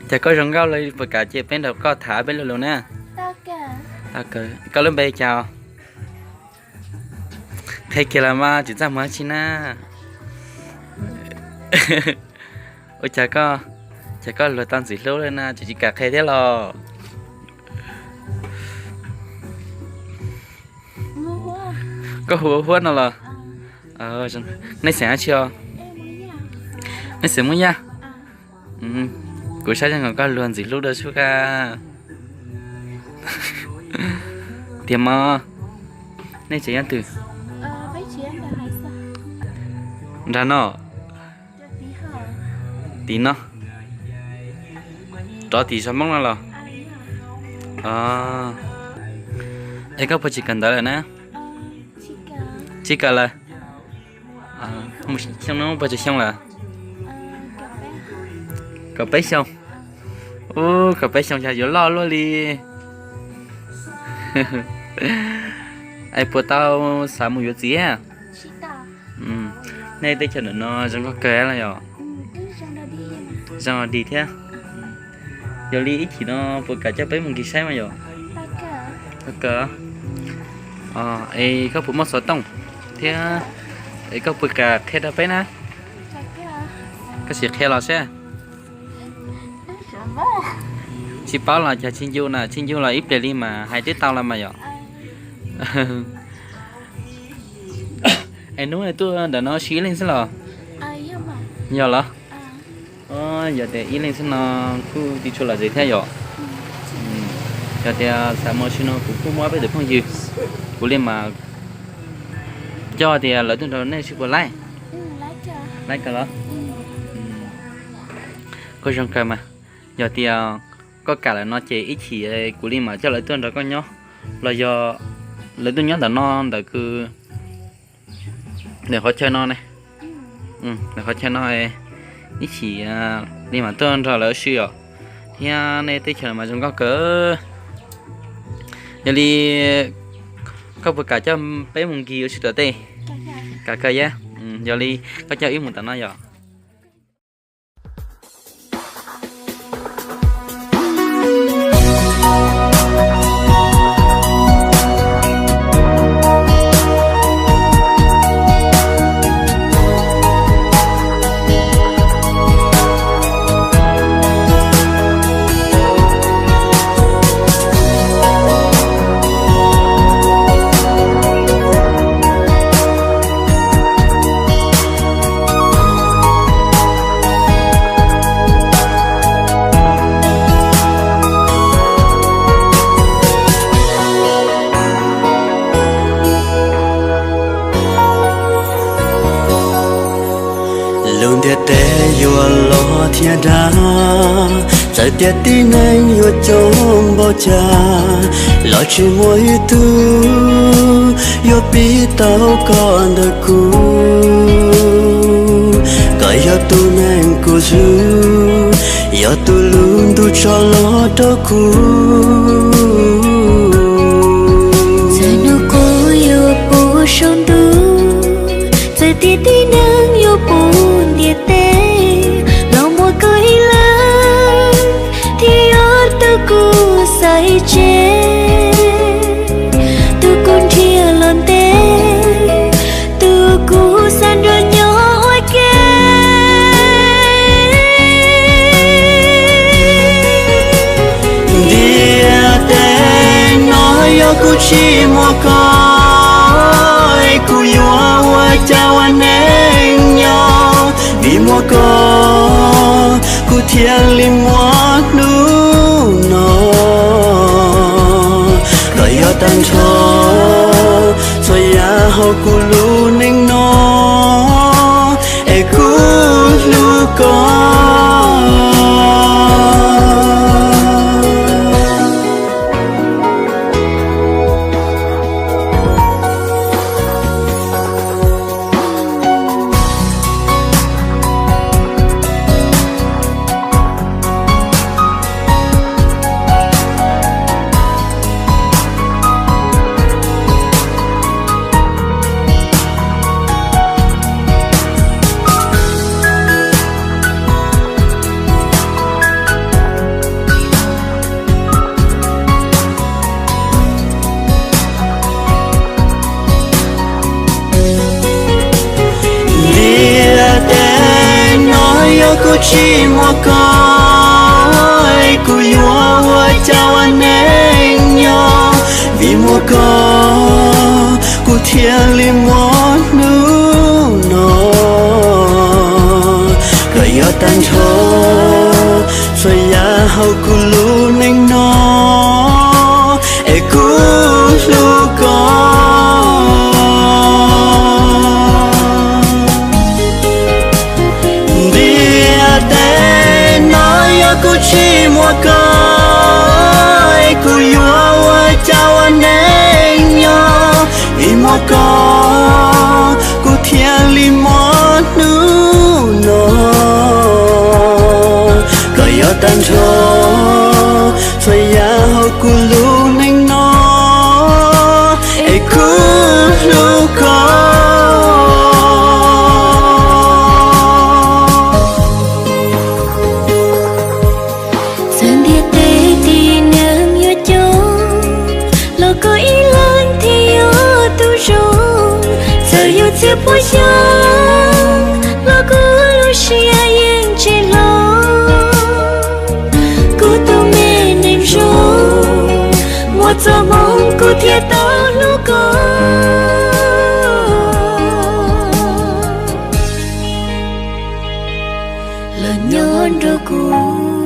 Cas koj zoo nkauj li, puas kam cia peb nrog koj tham peb lo lus na? Koj lub npe cas? Qhia kiag los mas, tsis txaj muag dab tsi na. Ua cas koj, cas koj luag tau Ntxwm Hlub lawm na, tsis, tsis kam qhia thiab los? Koj hu ua Huab no los? Nej xeem dab tsi os? Nej xeem Hmoob Yaj. Kuv saib zoo nkaus koj luag Ntxwm Hlub dua sub ka. Tiag mog. Nej tseem nyob twg? Nrag no. Tim no. Rov tim zos Hmoob no los? Es koj puas tsis kawm ntawv lawm na? Tsis kawm lawm. Xyoo no puas tsawg xyoo lawm? Kaum peb xyoo. Ub, kaum peb xyoo xyov yuav loj luaj li. Es puas tau xav mus yuav txiv? Nej teb chaws ntawm no zoo nkauj kawg los yog? Zoo dig thiab. Yog li ib chim no puas kam coj peb mus nkig saib mas yog? Kawg. Es koj puas muaj xov tooj thiab? Es koj puas kam qhia rau peb na? Koj sim qhia los seb. Tsis paub los cas tsis ncu na, tsis ncu los ib pliag li mas hais twb tau los mas yom. Es hnub no tuaj ntawm no sib ib leeg xwb los? Yog los? Yog tias ib leeg xwb no kuj tsis tshua lom zem thiab yom. Yog tias xav mus ua si no kuv kuj muaj peb tus phooj ywg, kuv li mas coj tias lawv tuaj nrog nej ua si puas laib? Laib kawg los? Koj zoo kawg mas. Yog tias koj kam lawm no ces ib chim kuv li mam coj lawv tuaj nrog koj nyob, los yog lawv tuaj nyob ntawm no ntawm kws ntawm qhov chaw no ne. Ntawm qhov chaw no ib chim li mam tuaj nrog lawv ua si os. Thiab nej teb chaws mas zoo nkauj kawg. Yog li koj puas kam coj peb mus nkig ua si tom tej? Kam kawg yab. Yog li koj coj wb mus tom no yom. Lub ntiaj teb yuav loj thiab dav, txawm tias tib neeg yuav coob npaum cas los tsis muaj ib tug yuav pib tau koj ntawm kuv. Koj yog tus neeg kuv hlub, yog tus lub ntuj tso los rau kuv. Txawm hnub qub yuav puv saum ntuj, txawm tias tib neeg yuav puv ntiaj teb, los muaj koj ib leeg thiaj yog tus kuv xaiv tseg, tus kuv nrhiav los ntev, tus kuv xav nrog nyob ua ke. Ntiaj teb no yog kuv tsis muaj koj, kuv yuav ua cas ua neej nyob. Vim muaj koj kuv thiaj li muaj hnub no. Koj yog tag nrho txhua yam hauv kuv lub neej no, es kuv hlub koj. Tsis muaj koj es kuv yuav ua cas ua neej nyob, vim muaj koj kuv thiaj li muaj hnub no. Koj yog tag nrho txhua yam hauv kuv lub neej no, es kuv hlub koj. Ntiaj teb no yog kuv tsis muaj koj es kuv yuav ua cas ua neej nyob, vim muaj koj kuv thiaj li muaj hnub no. Koj yog tag nrho txhua yam hauv kuv lub neej no, es kuv hlub koj. Txawm ntiaj teb tib neeg yuav coob, los koj ib leeg thiaj yog tus zoo. Txawm yuav txhiaj pua xyoo, los kuv lub siab yeej tsis hlob. Kuv tus me neeg zoo, muaj txoj hmoov kuv thiaj tau hlub koj. Los nyob nrog kuv